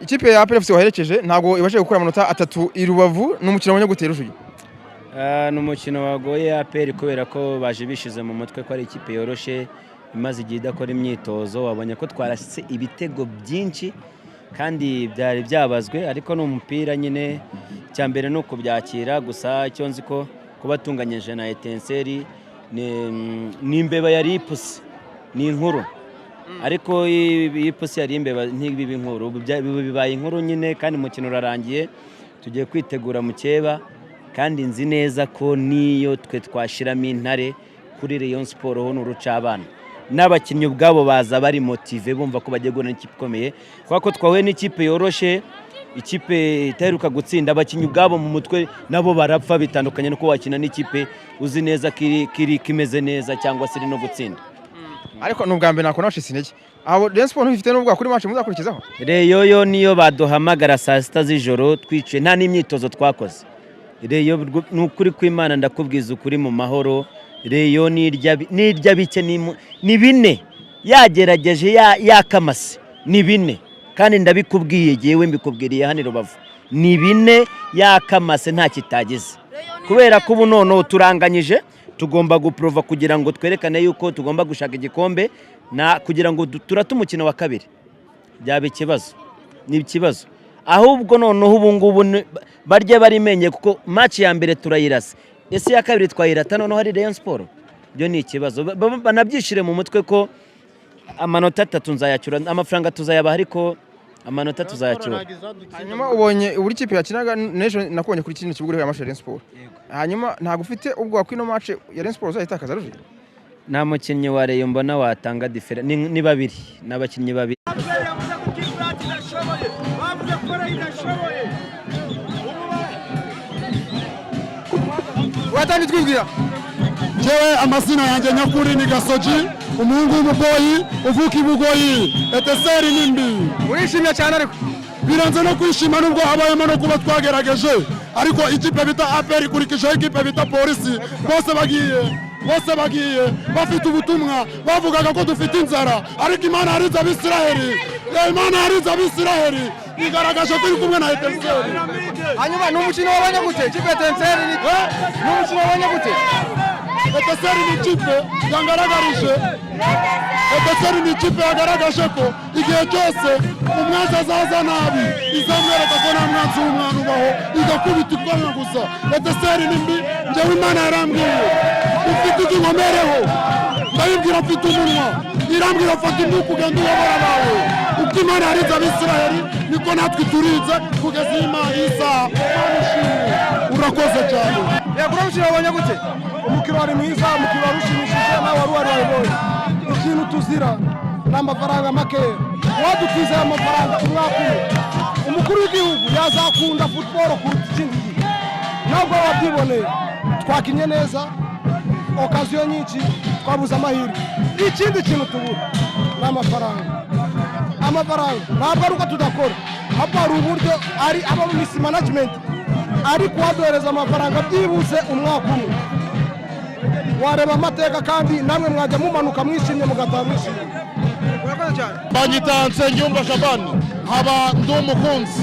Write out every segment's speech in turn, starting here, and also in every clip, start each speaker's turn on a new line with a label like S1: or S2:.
S1: Ikipe ya APR FC waherekeje ntabwo ibashije gukura amanota 3 i Rubavu. Ni umukino wabonye gute, Rujugi?
S2: Ni umukino wagoye APR kubera ko baje bishize mu mutwe ko ari ikipe yoroshe imaze igihe idakora imyitozo. Wabonye ko twarasitse ibitego byinshi kandi byari byabazwe, ariko ni umupira nyine, icya mbere ni ukubyakira. Gusa icyo nzi ko kuba tunganyije na Etincelles ni imbeba yari ipusi, ni inkuru, ariko iyi pusi yari imbeba ntibibe inkuru. Ubu bibaye inkuru nyine, kandi umukino urarangiye, tugiye kwitegura mukeba. Kandi nzi neza ko niyo twe twashiramo intare kuri Rayon Sport ho ni urucabana, n'abakinnyi ubwabo baza bari motivé, bumva ko bagiye guhura n'ikipe ikomeye. Kubera ko twahuye n'ikipe yoroshe, ikipe itaheruka gutsinda, abakinnyi ubwabo mu mutwe nabo barapfa. Bitandukanye no kuba wakina n'ikipe uzi neza ko iri kimeze neza cyangwa se iri no gutsinda.
S1: Ariko ni ubwa mbere nakubona wacitse intege. Abo Rayon Sport ntibifite n'ubwa kuri match muzakurikizaho?
S2: Rayon yo niyo baduhamagara saa 6 z'ijoro twicaye nta n'imyitozo twakoze, Rayon ni ukuri kw'Imana, ndakubwiza ukuri mu mahoro, Rayon nirya bike ni 4, yagerageje yakamase ni 4. Kandi ndabikubwiye, jyewe mbikubwiriye hano i Rubavu, ni 4 yakamase nta kitagize, kubera ko ubu noneho turanganyije, tugomba guprova kugira ngo twerekane yuko tugomba gushaka igikombe na kugira ngo turate umukino wa kabiri. Byaba ikibazo, ni ikibazo ahubwo noneho ubu ngubu barye barimenye, kuko match ya mbere turayirasa, ese iya kabiri twayirata noneho hari Rayon Sport? Byo ni ikibazo. Banabyishire mu mutwe ko amanota 3 nzayacyura, amafaranga tuzayabaha, ariko amanota tuzayacyura.
S1: Hanyuma ubonye uburyo ikipe yakinaga n'ejo, nakubonye kuri kino kibuga uriho ya Rayon Sport. Hanyuma ntabwo ufite ubwoba ko ino match ya Rayon Sport uzayitakaza, Rujugi?
S2: Nta mukinnyi wa Rayon mbona watanga différence, ni babiri, ni abakinnyi babiri.
S3: Yavuze ko ikipe yacu idashoboye, bavuze ko Rayon idashoboye. Ubu
S1: Watangiye twibwira.
S4: Jewe amazina yanjye nyakuri ni Gasogi, umuhungu w'umugoyi uvuka i Bugoyi. Etincelles ni mbi.
S1: Urishimye cyane ariko?
S4: Birenze no kwishima, nubwo habayemo no kuba twagerageje, ariko ikipe bita APR ikurikijeho ikipe bita Polisi. Bose bagiye bafite ubutumwa, bavugaga ko dufite inzara, ariko Imana yarinze Abisiraheli. Imana yarinze Abisiraheli, igaragaje ko iri kumwe na Etincelles.
S1: Hanyuma ni umukino wabonye gute? Ikipe ya Etincelles ni umukino wabonye gute?
S4: Etincelles ni ikipe yangaragarije, Etincelles ni ikipe yagaragaje ko igihe cyose umwanzi azaza nabi, izamwereka ko nta mwanzi w'umwana ubaho, igakubita ikona gusa. Etincelles ni mbi. Njyewe Imana yarambwiye: "Ufite ikinkomereho?" Ndayibwira: "Mfite umunwa." Irambwira: "Fata umwuka ugenda uyobora abawe." Uko Imana yarinze Abisiraheli, niko natwe turinze kugeza iyi isaha. Imana ishimwe, urakoze cyane.
S1: Yego, umukino wabonye gute?
S5: Umukino wari mwiza, umukino wari ushimishije, nawe wari wari wabibonye. Ikintu tuzira ni amafaranga makeya. Uwadutiza aya mafaranga umwaka umwe, umukuru w'igihugu yazakunda football kuruta ikindi gihe. Ntabwo wabyiboneye, twakinye neza, occasion nyinshi, twabuze amahirwe. Ikindi kintu tubura ni amafaranga. Amafaranga ntabwo ari uko tudakora, ahubwo hari uburyo ari aba mu mismanagement. Ariko waduhereza amafaranga byihuse umwaka umwe, wareba amateka, kandi namwe mwajya mumanuka mwishimye, mugataha mwishimye.
S1: Urakoze cyane.
S4: Banyita Nsengiyumva Shabani, nkaba ndi umukunzi,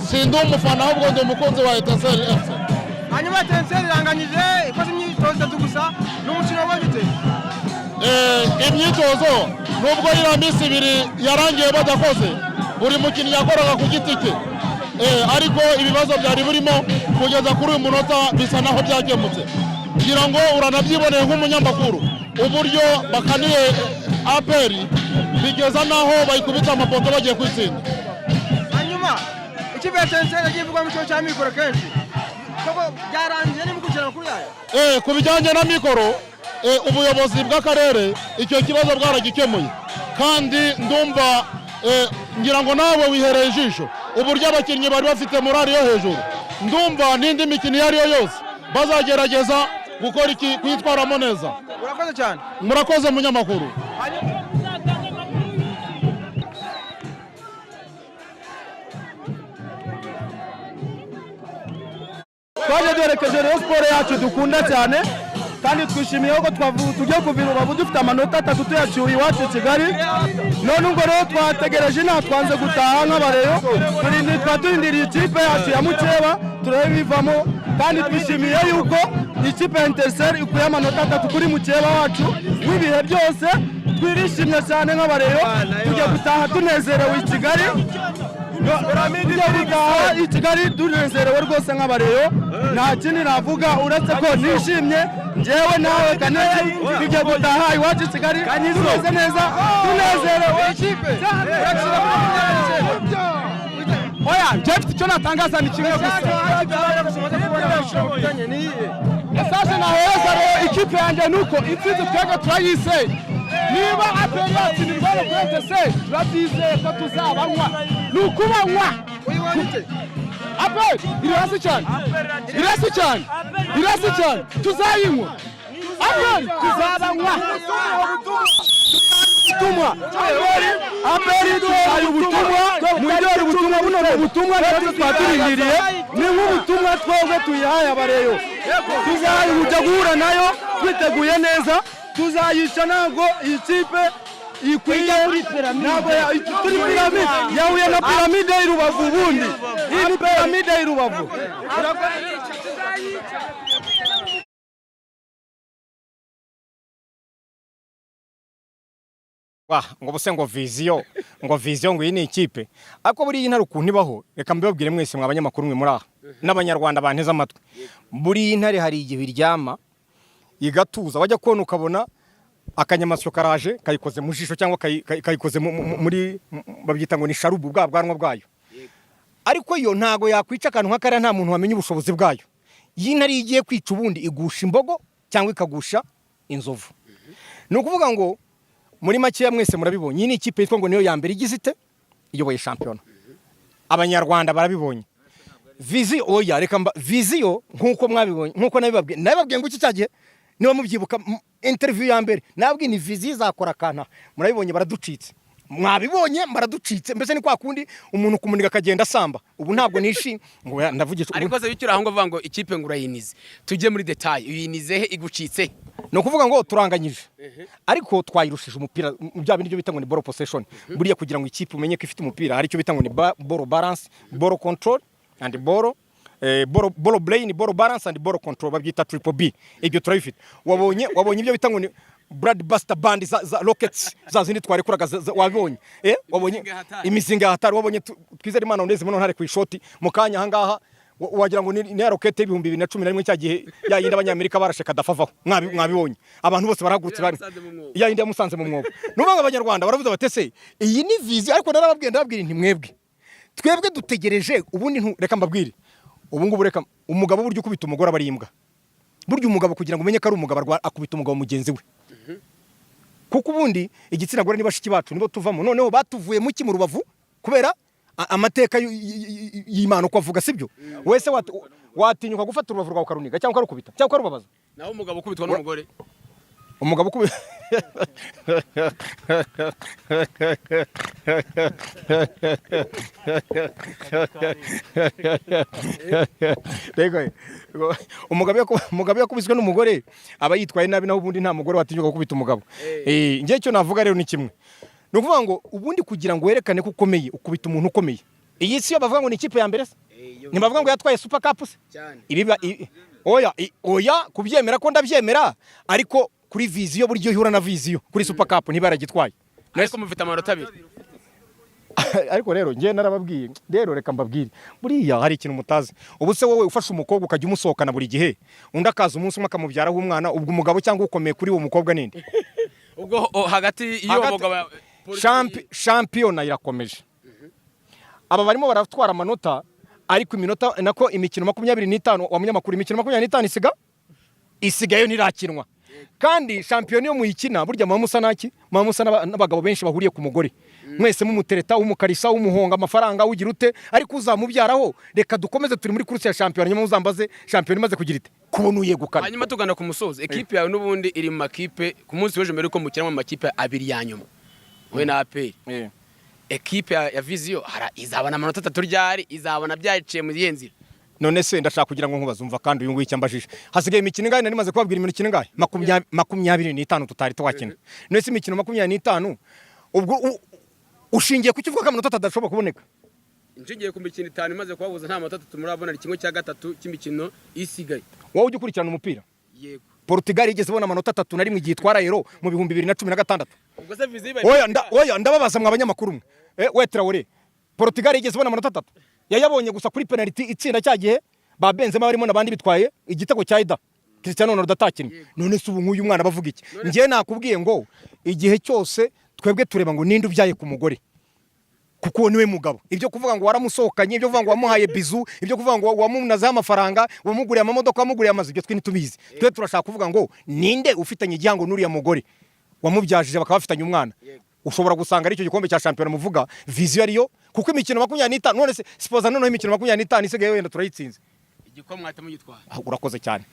S4: si ndi umufana, ahubwo ndi umukunzi wa Etincelles FC.
S1: Hanyuma Etincelles iranganyije, ikoze imyitozo itatu gusa. Ni umukino wabonye ute?
S4: Imyitozo nubwo iriya minsi 2 yarangiye badakoze, buri mukinnyi yakoraga ku giti cye, ariko ibibazo byari birimo kugeza kuri uyu munota bisa naho byakemutse. Ngira ngo uranabyiboneye nk'umunyamakuru uburyo bakaniye APR bigeza n'aho bayikubita amapoto bagiye kwitsinda.
S1: Hanyuma ikipe ya Etincelles yagiye ivugwa mu kibazo cya mikoro kenshi, koko byarangiye nimukurikirana amakuru yayo?
S4: Ku bijyanye na mikoro, ubuyobozi bw'akarere icyo kibazo bwaragikemuye, kandi ndumva ngira ngo nawe wihereye ijisho uburyo abakinnyi bari bafite morale yo hejuru. Ndumva n'indi mikino iyo ari yo yose bazagerageza gukora iki, kuyitwaramo neza.
S1: Urakoze cyane.
S4: Murakoze, munyamakuru.
S1: Hanyuma
S5: Twaje duherekeje Rayon Sport yacu dukunda cyane.
S3: Kandi twishimiye ko tugiye kuva i Rubavu dufite amanota 3 tuyacyuye iwacu i Kigali. None ubwo rero twategereje inaha, twanze gutaha nk'abareyo, twaba turindiriye ikipe yacu ya mukeba turebe ibivamo. Kandi twishimiye yuko ikipe ya Etincelles ikuye amanota 3 kuri mukeba wacu w'ibihe byose. Twirishimye cyane nk'abareyo, tugiye gutaha tunezerewe i Kigali, tugiye gutaha i Kigali tunezerewe rwose nk'abareyo. Nta kindi navuga uretse ko nishimye njyewe nawe Kanezi, tugiye gutaha iwacu i Kigali tumeze neza, tunezerewe.
S5: Oya, njye mfite icyo natangaza ni kimwe gusa. Message nahereza rero ikipe yanjye ni uko intsinzi twebwe turayizeye. Niba APR yatsindirwa no kuri Etincelles, turabyizeye ko tuzabanywa, ni ukubanywa. APR iri hasi cyane, iri hasi cyane, iri hasi cyane, tuzayinywa. APR tuzabanywa.
S3: Ubutumwa APR duhaye ubutumwa, mwiryohere ubutumwa buno, ni ubutumwa natwe twaturindiriye, ni nk'ubutumwa twebwe tuyihaye abareyo. Tuzajya guhura nayo twiteguye neza, tuzayica. Ntabwo iyi kipe ikwiye, ntabwo turi piramide yahuye na piramide y'i Rubavu. Ubundi iyi ni piramide y'i Rubavu.
S6: Wah, ngo buse ngo Vision, ngo Vision, ngo iyi ni ikipe. Ariko buriya intare ukuntu ibaho, reka mbibabwire mwese mwa banyamakuru mwe muri aha n'abanyarwanda banteze amatwi. Buriya intare hari igihe iryama igatuza, wajya kubona ukabona akanyamasyo karaje kayikoze mu jisho cyangwa kayikoze muri babyita ngo ni sharubu, bwa bwanwa bwayo. Ariko yo ntago yakwica akantu nka kariya, nta muntu wamenya ubushobozi bwayo. Iyi ntare iyo igiye kwica ubundi igusha imbogo cyangwa ikagusha inzovu. Ni ukuvuga ngo muri makeya mwese murabibonye, iyi ni ikipe yitwa ngo niyo ya mbere igize ite, iyoboye shampiyona. Abanyarwanda barabibonye. Vision, oya, reka mba Vision nkuko mwabibonye, nkuko nabibabwiye, nabibabwiye ngo iki cyagihe niba mubyibuka interview ya mbere nababwiye ni Vision izakora akanta. Murabibonye baraducitse, mwabibonye baraducitse. Mbese ni kwa kundi umuntu kumuniga akagenda asamba. Ubu ntabwo nishi ngo oya, ndavugisha ubu.
S7: Ariko se bikiri aho ngo avuga ngo ikipe ngo urayinize, tujye muri detail, uyinize he, igucitse?
S6: Ni ukuvuga ngo turanganyije ariko twayirushije umupira mu bya bindi byo bita ngo ni ball possession. Buriya kugira ngo ikipe umenye ko ifite umupira hari icyo bita ngo ni ball balance, ball control and ball brain, ball balance and ball control, babyita triple B. Ibyo turabifite. Wabonye ibyo bita ngo ni Brad Buster Band za rockets za zindi twarekuraga wabonye, wabonye imizinga ya hatari. Wabonye Twizere Imana Onezimo none ntare ku ishoti mu kanya aha ngaha, wagira ngo ni ya rokete y'2011, cya gihe ya yindi abanyamerika barashe Kadafi avaho. Mwabibonye abantu bose barahagurutse, bari ya yindi yamusanze mu mwobo. Nuvuga ngo abanyarwanda baravuze bati se iyi ni Vision? Ariko narababwiye, ndababwira nti mwebwe twebwe dutegereje ubundi reka mbabwire ubu ngubu, reka umugabo burya ukubita umugore aba ari imbwa. Burya umugabo kugira ngo umenye ko ari umugabo akubita umugabo mugenzi we, kuko ubundi igitsina gore ni bashiki bacu, nibo tuvamo. Noneho batuvuye muki mu Rubavu kubera amateka y'Imana uko avuga, sibyo? Wese watinyuka gufata urubavu rwawe ukaruniga cyangwa ukarukubita cyangwa ukarubabaza?
S7: Naho umugabo ukubitwa n'umugore?
S6: Umugabo ukubi Rego, umugabo yakubiswe n'umugore aba yitwaye nabi, naho ubundi nta mugore watinyuka gukubita umugabo. Njye icyo navuga rero ni kimwe, ni ukuvuga ngo ubundi kugira ngo werekane ko ukomeye ukubita umuntu ukomeye. Iyi si yo bavuga ngo ni ikipe ya mbere se? Ntibavuga ngo yatwaye Super Cup se? Ibi oya, oya, kubyemera ko ndabyemera, ariko kuri Vision buryo ihura na Vision kuri Super Cup ntibaragitwaye.
S7: Ariko mufite amanota 2.
S6: Ariko rero njye narababwiye, rero reka mbabwire, buriya hari ikintu mutazi. Ubu se wowe ufashe umukobwa ukajya umusohokana buri gihe, undi akaza umunsi umwe akamubyaraho umwana, ubwo umugabo cyangwa ukomeye kuri uwo mukobwa ninde?
S7: Ubwo hagati y'uwo mugabo
S6: Shampiyona irakomeje, aba barimo baratwara amanota, ariko iminota nako imikino 25, wa munyamakuru, imikino 25 isigayo ntirakinwa. Kandi shampiyona iyo muyikina burya muba musa naki, muba musa n'abagabo benshi bahuriye ku mugore, mwese mumutereta, umukarisa, umuhonga amafaranga, ugira ute, ariko uzamubyaraho. Reka dukomeze, turi muri course ya shampiyona, nyuma muzambaze shampiyona imaze kugira ite, kubona uyegukana.
S7: Hanyuma tugana ku musozo, ekipe yawe n'ubundi iri mu makipe ku munsi w'ejo mbere yuko mukina mu makipe abiri ya nyuma, wowe na APR. Ekipe ya Vision izabona amanota 3 ryari, izabona byaciye mu iyihe nzira?
S6: None se ndashaka kugira ngo nkubaze, umva kandi uyu nguyu icyo ambajije, hasigaye imikino ingahe? Nari maze kubabwira imikino ingahe? 25 tutari twakina. None se imikino 25, ubwo ushingiye ku cyo uvuga ko amanota atadashobora kuboneka?
S7: Nshingiye ku mikino 5 imaze kubahuza, nta manota 3 murabona, ni 1/3 cy'imikino isigaye.
S6: Wowe ujya ukurikirana umupira?
S7: Yego.
S6: Portugal yigeze ibona amanota 31 igihe itwara Euro mu 2016?
S7: Ubwo se Vision ibaye?
S6: Oya, oya, ndababaza mwa abanyamakuru mwe. We Traore, Portugal yigeze ibona amanota 3? Yayabonye gusa kuri penalty itsinda cya gihe ba Benzema barimo n'abandi, bitwaye igitego cya Ida, Cristiano Ronaldo atakinnye. None se ubu nk'uyu mwana bavuga iki? Njye nakubwiye ngo igihe cyose twebwe tureba ngo ninde ubyaye ku mugore, kuko uwo niwe mugabo. Ibyo kuvuga ngo waramusohokanye, ibyo kuvuga ngo wamuhaye bizu, ibyo kuvuga ngo wamunazeho amafaranga, wamuguriye amamodoka, wamuguriye amazu, ibyo twe ntitubizi. Twe turashaka kuvuga ngo ninde ufitanye igihango n'uriya mugore wamubyajije, bakaba bafitanye umwana. Ushobora gusanga ari icyo gikombe cya shampiyona muvuga Vision ariyo, kuko imikino 25, none se sipoza noneho imikino 25 isigaye wenda turayitsinze.
S7: Igikombe mwahita mugitwara.
S6: Ah, urakoze cyane.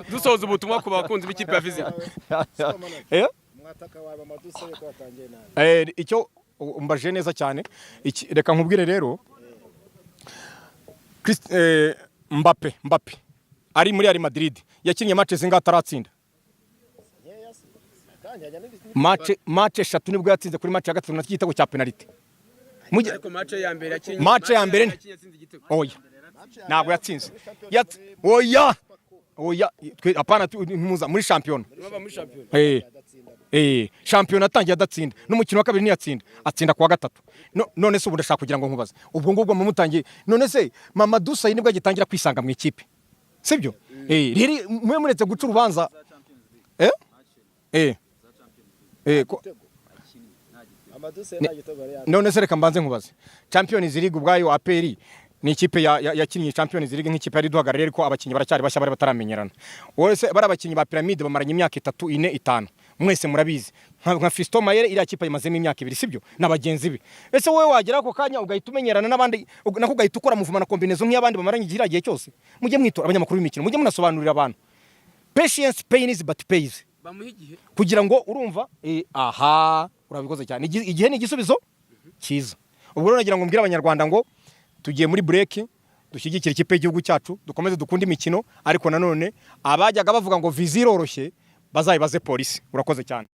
S7: Dusoza, ubutumwa ku bakunzi b'ikipe ya Vision.
S6: Eh? Icyo umbaje neza cyane. Reka nkubwire rero, Mbappe ari muri Real Madrid yakinnye match zingahe ataratsinda? Match 3 nibwo yatsinze, kuri match ya gatatu na igitego cya penalty.
S7: Ariko match ya mbere yakinnye
S6: Match ya mbere
S7: yakinnye yatsinze igitego.
S6: Oya, ntabwo yatsinze. Oya, oya, twe apana, ntimuza muri shampiyona.
S7: Baba muri shampiyona.
S6: Shampiyona atangiye adatsinda, n'umukino wa kabiri ntiyatsinda, atsinda kuwa gatatu. No, none se ubu ndashaka kugira ngo nkubaze, ubwo ngubwo mumutangiye, none se Mamadou Sayi nibwo agitangira kwisanga mu ikipe, sibyo? Rero mwe muretse guca urubanza. None se reka mbanze nkubaze, Champions League ubwayo, APR ni ikipe yakinnye Champions League nk'ikipe yari duhagarariye, ariko abakinnyi baracyari bashya, bari bataramenyerana. Wowe se bari abakinnyi ba Pyramide bamaranye imyaka 3, 4, 5, mwese murabizi. Nka Fiston Mayele, iriya kipe yimazemo imyaka 2, sibyo? Na bagenzi be. Ese wowe wagera ako kanya ugahita umenyerana n'abandi, nako ugahita ukora mouvement na combinaison nk'iy'abandi bamaranye igihe, gihe cyose? Mujye mwitora abanyamakuru b'imikino, mujye munasobanurira abantu. Patience pains but pays.
S7: Bamuha igihe.
S6: Kugira ngo urumva, aha urabikoze cyane. Igihe ni igisubizo cyiza. Ubwo rero nagira ngo mbwire Abanyarwanda ngo tugiye muri break, dushyigikire ikipe y'igihugu cyacu, dukomeze dukunde imikino, ariko nanone abajyaga bavuga ngo Vision iroroshye bazayibaze Polisi. Urakoze cyane.